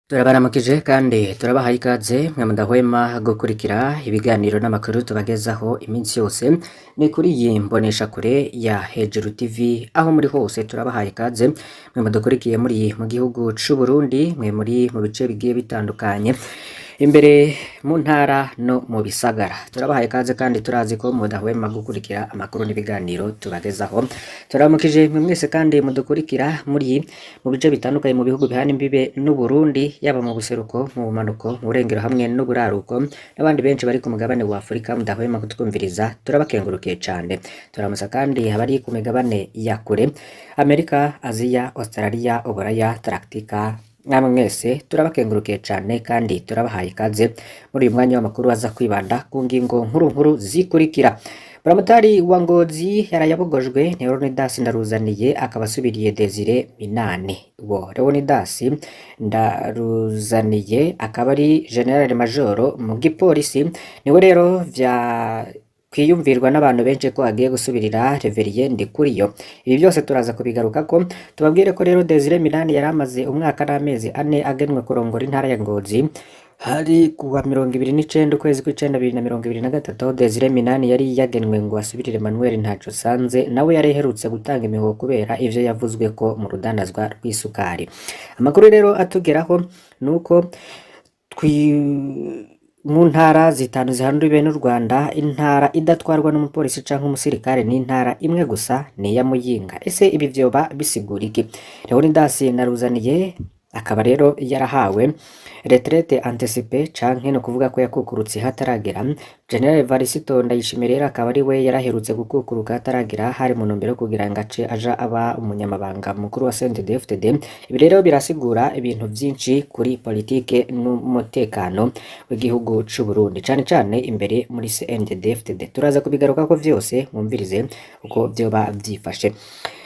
Turabaramukije kandi turabahaye ikaze mwe mudahwema gukurikira ibiganiro n'amakuru tubagezaho iminsi yose. Ni kuri iyi mboneshakure ya Hejuru TV, aho muri hose turabahaye ikaze. Mwe mudukurikiye muri mu gihugu c'u Burundi, mwe muri mu bice bigiye bitandukanye imbere mu ntara no mu bisagara, turabahaye ikaze kandi turazi ko mudahwema gukurikira amakuru n'ibiganiro tubagezaho. Turamukije mwe mwese kandi mudukurikira muri mu bice bitandukanye mu bihugu bihana imbibe n'u Burundi, yaba mu buseruko, mu bumanuko, mu burengero hamwe n'uburaruko, n'abandi benshi bari ku mugabane wa Afurika mudahwema kutwumviriza, turabakengurukiye cane. Turamutsa kandi abari ku migabane ya kure, Amerika, Aziya, Australia, Uburaya, Antarctica. Namwe mwese turabakengurukiye cane kandi turabahaye ikaze muri uyu mwanya w'amakuru aza kwibanda ku ngingo nkuru nkuru zikurikira. Buramatari wa Ngozi yarayabogojwe ni Leonidas Ndaruzaniye, akaba asubiriye Desire Minani. Uwo Leonidas Ndaruzaniye akaba ari General Major mu gipolisi, niwe rero vya kwiyumvirwa n'abantu benshi ko agiye gusubirira Reverien Ndikuriyo. Ibi byose turaza kubigarukako. Tubabwire ko rero Desire Minani yari amaze umwaka n'amezi 4 agenwe kurongora intara ya Ngozi. Hari kuwa 29 ukwezi kw'icenda 2023, Desire Minani yari yagenwe ngo asubirire Emmanuel Ntacosanze, nawe yari aherutse gutanga imihoho kubera ivyo yavuzwe ko mu rudandazwa rw'isukari. Amakuru rero atugeraho nuko mu ntara zitanu zihanuriwe n'u Rwanda, intara idatwarwa n'umupolisi canke umusirikare ni intara imwe gusa, ni iya Muyinga. Ese ibi vyoba bisigura iki? Leonidas Ndaruzaniye akaba rero yarahawe retraite anticipée, canke no kuvuga ko yakukurutse hataragera. General Evariste Ndayishimiye rero akaba ari we yaraherutse gukukuruka hataragera, hari mu ntumbero yo kugira ngo ace aja aba umunyamabanga mukuru wa CNDD-FDD. Ibi rero birasigura ibintu vyinshi kuri politike n'umutekano w'igihugu c'u Burundi, cane cane imbere muri CNDD-FDD. Turaza kubigarukako vyose, mwumvirize uko vyoba vyifashe.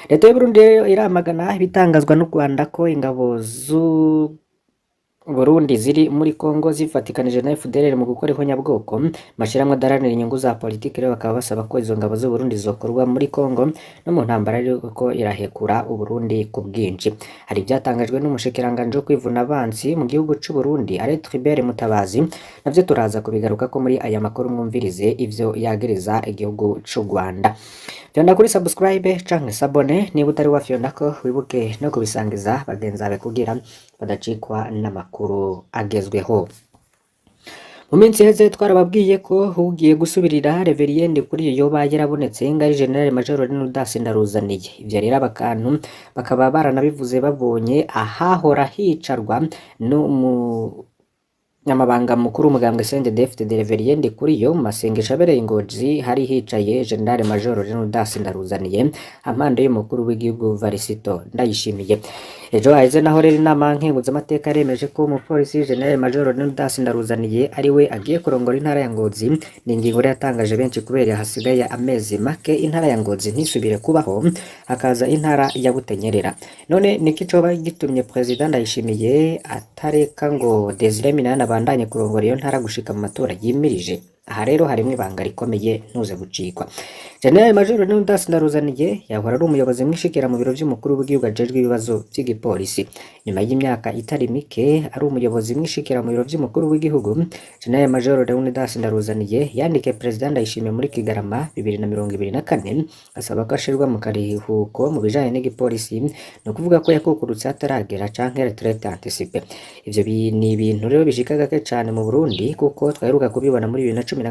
Leta y'u Burundi rero iramagana ibitangazwa n'u Rwanda ko ingabo z'u Burundi ziri muri Congo zifatikanije na FDLR mu gukora ihonyabwoko. Amashirahamwe adaharanira inyungu za politiki rero bakaba basaba ko izo ngabo z'u Burundi zokorwa muri Congo no mu ntambara ariko irahekura u Burundi ku bwinshi. Hari ivyatangajwe n'umushikiranganji wo kwivuna abansi mu gihugu c'u Burundi, Alain Tribert Mutabazi, navyo turaza kubigarukako muri aya makuru, mwumvirize ivyo yagereza igihugu c'u Rwanda. Fyonda kuri subscribe canke s'abonner niba utari wafyondako, wibuke no kubisangiza bagenzi bawe kugira badacikwa n'amakuru agezweho. Mu minsi iheze twarababwiye ko ugiye gusubirira Reverien Ndikuriyo yoba yarabonetse, ngo ari General Major Leonidas Ndaruzaniye. Ivyo rero abakantu bakaba baranabivuze babonye ahahora hicarwa n'umunyamabanga mukuru w'umugambwe CNDD-FDD Reverien Ndikuriyo mu masengesho abereye i Ngozi, hari hicaye General Major Leonidas Ndaruzaniye ampande y'umukuru w'igihugu Varisito Ndayishimiye. Ejo haheze naho rero inama nkenguzamateka yaremeje ko umupolisi General Major Leonidas Ndaruzaniye ari we agiye kurongora intara ya Ngozi. Ni ingingo rero yatangaje benshi kubera hasigaye amezi make intara ya Ngozi ntisubire kubaho, hakaza intara ya Butenyerera. None niki coba gitumye Perezida Ndayishimiye atareka ngo Desire Minani abandanye kurongora iyo ntara gushika mu matora yimirije? Aha rero harimwo ibanga rikomeye, ntuze gucikwa. General Major Leonidas Ndaruzaniye yahora ari umuyobozi mwishikira mu biro vy'umukuru w'igihugu ajejwe ibibazo vy'igipolisi. Nyuma y'imyaka itari mike ari umuyobozi mwishikira mu biro vy'umukuru w'igihugu, General Major Leonidas Ndaruzaniye yandikiye Perezida Ndayishimiye muri Kigarama 2024 asaba ko ashirwa mu karuhuko mu bijanye n'igipolisi, ni ukuvuga ko yakukurutse hataragera canke retraite anticipée. Ivyo ni ibintu rero bishika gake cane mu Burundi, kuko twaheruka kubibona muri 2016,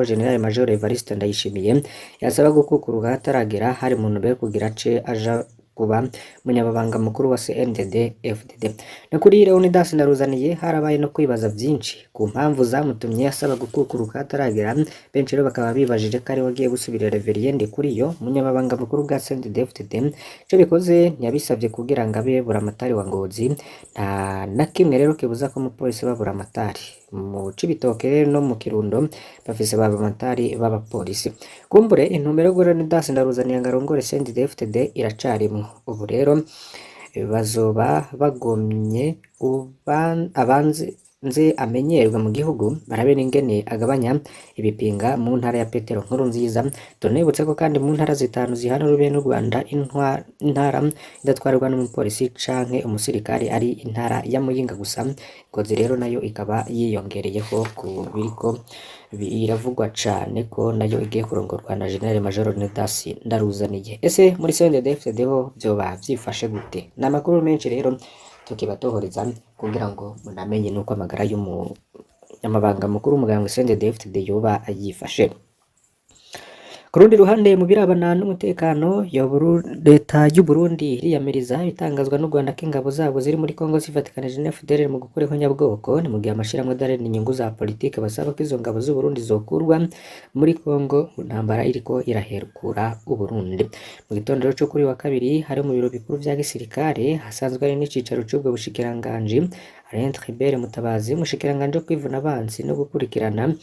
General Major Evariste Ndayishimiye yasaba gukukuruka hataragera, hari mu ntumbero yo kugira ace aja kuba umunyamabanga mukuru wa CNDD FDD. No kuri Leonidas Ndaruzaniye harabaye no kwibaza vyinshi ku mpamvu zamutumye asaba gukukuruka hataragera. Benshi rero bakaba bibajije ko ariwe agiye gusubirira Reverien Ndikuriyo umunyamabanga mukuru bwa CNDD FDD. Ico bikoze ntiyabisavye kugira ngo abe buramatari wa Ngozi. Nta na kimwe rero kibuza ko umupolisi aba buramatari. Mu Cibitoke rero no mu Kirundo bafise ba buramatari b'abapolisi. Kumbure intumbero yo guha Leonidas Ndaruzaniye ngo arongore CNDD FDD iracarimwo. Ubu rero bazoba bagomye abanze abanze amenyerwe mu gihugu, barabe n'ingene agabanya ibipinga mu ntara ya Petero Nkurunziza. Tunibutse ko kandi mu ntara zitanu zihana urubibe n'u Rwanda, intara idatwarwa n'umupolisi canke umusirikare ari intara ya Muyinga gusa. Ngozi rero nayo ikaba yiyongereyeho ku biriko biravugwa cane ko nayo igiye kurongorwa na General Major Leonidas Ndaruzaniye. Ese muri CNDD-FDD ho vyoba vyifashe gute? Ni amakuru menshi rero tukibatohoreza kugira ngo munamenye nuko amagara y'umunyamabanga mukuru w'umugambwe CNDD-FDD yoba yifashe. Ku rundi ruhande, mu birabana n'umutekano, leta y'u Burundi iriyamiriza ibitangazwa n'u Rwanda ko ingabo zabo ziri muri Congo zifatikanije na FDLR mu gukora ihonyabwoko. Ni mu gihe amashirahamwe adaharanira inyungu za politike basaba ko izo ngabo z'u Burundi zokurwa muri Congo mu ntambara iriko iraherukura u Burundi. Mu gitondo co kuri wa kabiri, hari mu biro bikuru vya gisirikare hasanzwe hari n'icicaro c'ubwo bushikiranganji, Alain Tribert Mutabazi, umushikiranganji wo kwivuna abansi no gukurikirana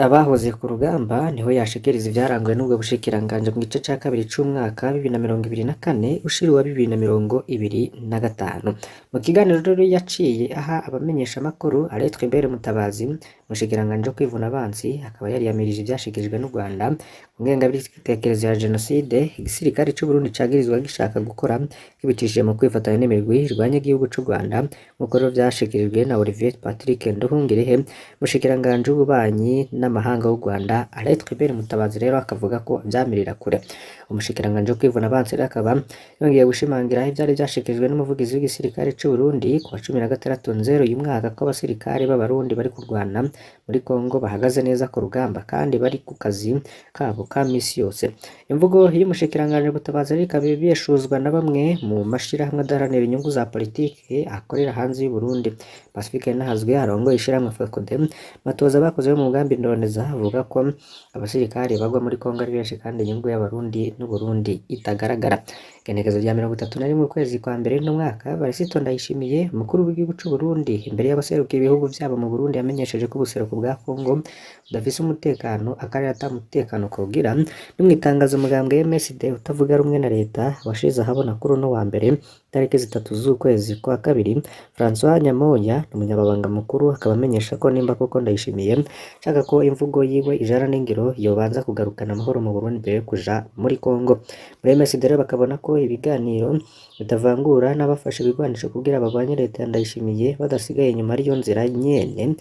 abahoze ku rugamba, niho yashikiriza ivyaranguwe n'ubwo bushikiranganji mu gice ca kabiri c'umwaka 2024 ushira uwa 2025. Mu kiganiro rero yaciye aha abamenyeshamakuru, Alain Tribert Mutabazi, umushikiranganji wo kwivuna abansi, akaba yariyamirije ivyashikirijwe n'u Rwanda ku ngengabitekerezo ya jenoside igisirikare c'u Burundi cagirizwa gishaka gukora kibicishije mu kwifatanya n'imirwi irwanya igihugu c'u Rwanda, nk'uko rero vyashikirijwe na Olivier Patrick Nduhungirehe, umushikiranganji w'ububanyi n'amahanga w'u Rwanda. Alain Tribert Mutabazi rero akavuga ko vyamirira kure. Umushikiranganji wo kwivuna abansi rero akaba yongeye gushimangira ivyari vyashikirijwe n'umuvugizi w'igisirikare c'u Burundi ku wa 16 Nzero uyu mwaka, ko abasirikare b'Abarundi bari kurwana muri Congo bahagaze neza ku rugamba kandi bari ku kazi kabo ka misi yose. Imvugo y'umushikiranganji Mutabazi rero ikaba ibeshuzwa na bamwe mu mashirahamwe adaharanira inyungu za politike akorera hanze y'u Burundi. Pacifique Nahazwe arongoye ishirahamwe FOCODE Matoza bakoze mu mugambi Ndoneza avuga ko abasirikare bagwa muri Congo ari benshi kandi inyungu y'Abarundi n'u Burundi itagaragara. Igenekerezo rya 31 ukwezi kwa mbere uno mwaka, Varisito Ndayishimiye, umukuru w'igihugu c'u Burundi, imbere y'abaserukiye ibihugu vyabo mu Burundi, yamenyesheje ko ubuseruko bwa Congo budafise umutekano, akarere ata mutekano kogira. No mw'itangazo umugambwe MSD utavuga rumwe na leta washize ahabona kuri uno wa mbere tariki 3 z'ukwezi kwa kabiri, Francois Nyamoya umunyamabanga mukuru akaba amenyesha ko nimba koko Ndayishimiye ashaka ko imvugo yiwe ijana n'ingiro, yobanza kugarukana amahoro mu Burundi mbere yo kuja muri Congo. Muri MSD rero bakabona ko ibiganiro bitavangura n'abafashe ibigwanisho kugira bagwanye leta ya Ndayishimiye badasigaye inyuma ariyo nzira nyene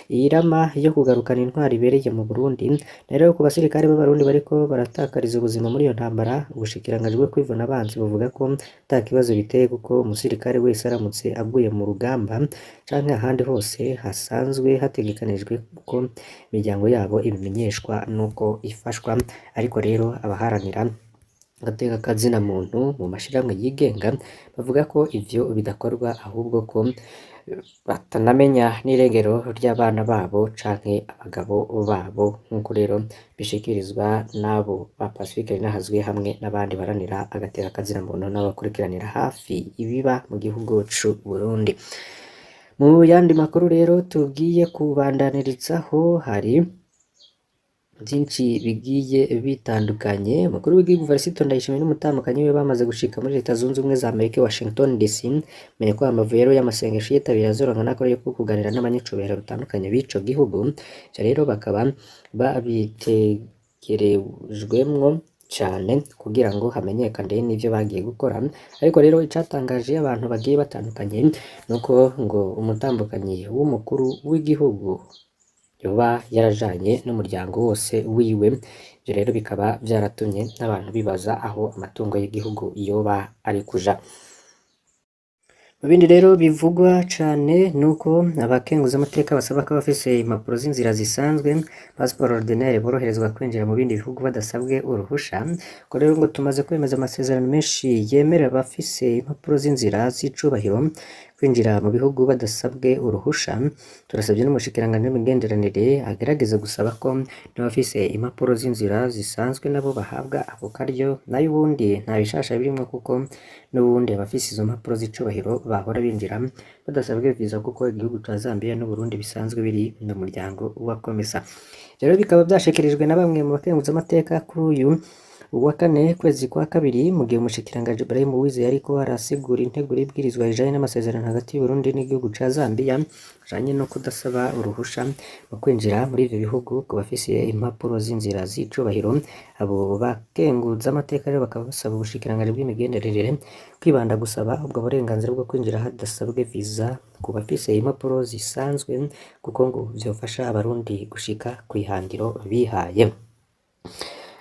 irama yo kugarukana intwaro ibereye mu Burundi. Rero ku basirikare b'Abarundi bariko baratakariza ubuzima muri iyo ntambara, ubushikiranganji bwo kwivuna abansi buvuga ko ata kibazo biteye, kuko umusirikare wese aramutse aguye mu rugamba canke ahandi hose hasanzwe hategekanijwe ko imiryango yabo ibimenyeshwa nuko ifashwa. Ariko rero abaharanira agateka kazina muntu mu mashirahamwe yigenga bavuga ko ivyo bidakorwa, ahubwo ko batanamenya n'irengero ry'abana babo canke abagabo babo, nk'uko rero bishikirizwa n'abo ba Pacifique Nahazwe hamwe n'abandi baharanira agateka kazina muntu n'abakurikiranira hafi ibiba mu gihugu c'u Burundi. Mu yandi makuru rero tugiye kubandanirizaho, hari byinshi bigiye bitandukanye. Umukuru w'igihugu Varisito Ndayishimiye n'umutambukanyi we bamaze gushika muri Leta Zunze Ubumwe za Amerika, Washington DC. Menye ko amavuye rero y'amasengesho yitabira azoronka n'akora yo kuganira n'abanyicubahiro batandukanye b'ico gihugu. Ivyo rero bakaba babitegerejwemwo cane kugira ngo hamenyekane n'ivyo bagiye gukora. Ariko rero icatangaje abantu bagiye batandukanye nuko ngo umutambukanyi w'umukuru w'igihugu yoba yarajanye n'umuryango wose wiwe. Ivyo rero bikaba vyaratumye n'abantu bibaza aho amatungo y'igihugu yoba ari kuja. Mu bindi rero bivugwa cane nuko abakenguzamateka basaba ko abafise impapuro z'inzira zisanzwe, passeport ordinaire, boroherezwa kwinjira mu bindi bihugu badasabwe uruhusha. Ko rero ngo tumaze kwemeza amasezerano menshi yemerera abafise impapuro z'inzira z'icubahiro kwinjira mu bihugu badasabwe uruhusha. Turasabye n'umushikiranganji w'imigenderanire agerageza gusaba ko n'abafise impapuro z'inzira zisanzwe nabo bahabwa ako karyo, nayo ubundi nta bishasha birimwo, kuko n'ubundi abafise izo mpapuro z'icubahiro bahora binjira badasabwe visa, kuko igihugu ca Zambia n'Uburundi bisanzwe biri mu muryango wa COMESA. Rero bikaba vyashikirijwe na bamwe mu bakenguzamateka kuri uyu Uwa kane kwezi kwa kabiri, mu gihe umushikiranganji Ibrahim Uwizeye ariko arasigura integuro y'ibwirizwa rijanye n'amasezerano hagati y'Uburundi n'igihugu ca Zambia ajanye no kudasaba uruhusha mu kwinjira muri ivyo bihugu ku bafise impapuro z'inzira z'icubahiro. Abo bakenguza amateka rero bakaba basaba ubushikiranganji bw'imigenderanire kwibanda gusaba ubwo burenganzira bwo kwinjira hadasabwe visa ku bafise impapuro zisanzwe, kuko ngo vyofasha abarundi gushika kw'ihangiro bihaye.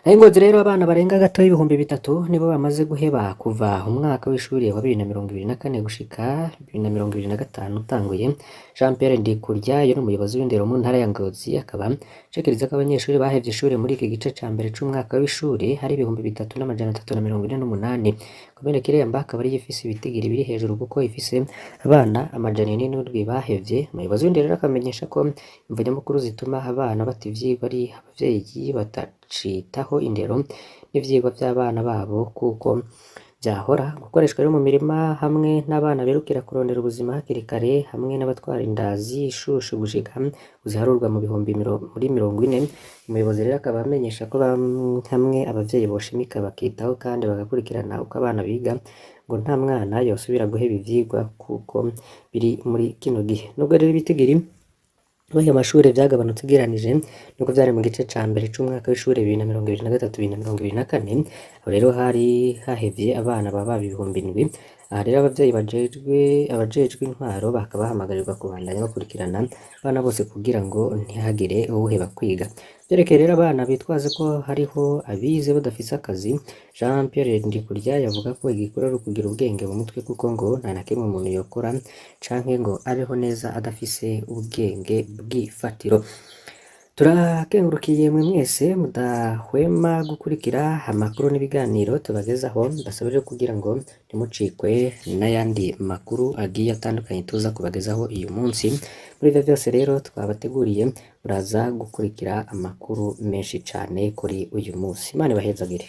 Naho Ngozi rero, abana barenga gato 3000 nibo bamaze guheba kuva umwaka w'ishuri wa 2024 gushika 2025 utanguye. Jean Pierre Ndikuryayo ni umuyobozi w'indero mu ntara ya Ngozi, akaba ashikiriza ko abanyeshuri bahevye ishure muri iki gice ca mbere c'umwaka w'ishuri hari 3348. Komine Kiremba akaba ariyo ifise ibitigiri biri hejuru, kuko ifise abana 407 bahevye. Umuyobozi w'indero rero akamenyesha ko imvo nyamukuru zituma abana bata ivyigwa ari abavyeyi batacitaho indero n'ivyigwa vy'abana babo, kuko vyahora gukoreshwa rero mu mirima, hamwe n'abana birukira kurondera ubuzima hakiri kare, hamwe n'abatwara inda z'ishushu gushika ziharurwa mu bihumbi muri 40. Umuyobozi rero akaba amenyesha ko hamwe abavyeyi boshimika bakitaho kandi bagakurikirana uko abana biga, ngo nta mwana yosubira guheba ivyigwa kuko biri muri kino gihe. Nubwo rero ibitigiri muri ayo mashure vyagabanutse ugereranije nuko vyari mu gice ca mbere c'umwaka w'ishure 2023 2024, aho rero hari hahevye abana baba 7000. Aha rero abavyeyi bajejwe abajejwe intwaro bakaba bahamagarirwa kubandanya bakurikirana abana bose kugira ngo ntihagire uwuheba kwiga. Vyerekeye rero abana bitwaza ko hariho abize badafise akazi, Jean Pierre Ndikuryayo avuga ko igikuru ari ukugira ubwenge mu mutwe, kuko ngo nta na kimwe umuntu yokora canke ngo abeho neza adafise ubwenge bw'ifatiro. Turakengurukiye mwe mwese mudahwema gukurikira amakuru n'ibiganiro tubagezaho. Ndasaba rero kugira ngo ntimucikwe n'ayandi makuru agiye atandukanye tuza kubagezaho uyu munsi. Muri ivyo vyose rero twabateguriye, muraza gukurikira amakuru menshi cane kuri uyu munsi. Imana ibahezagire.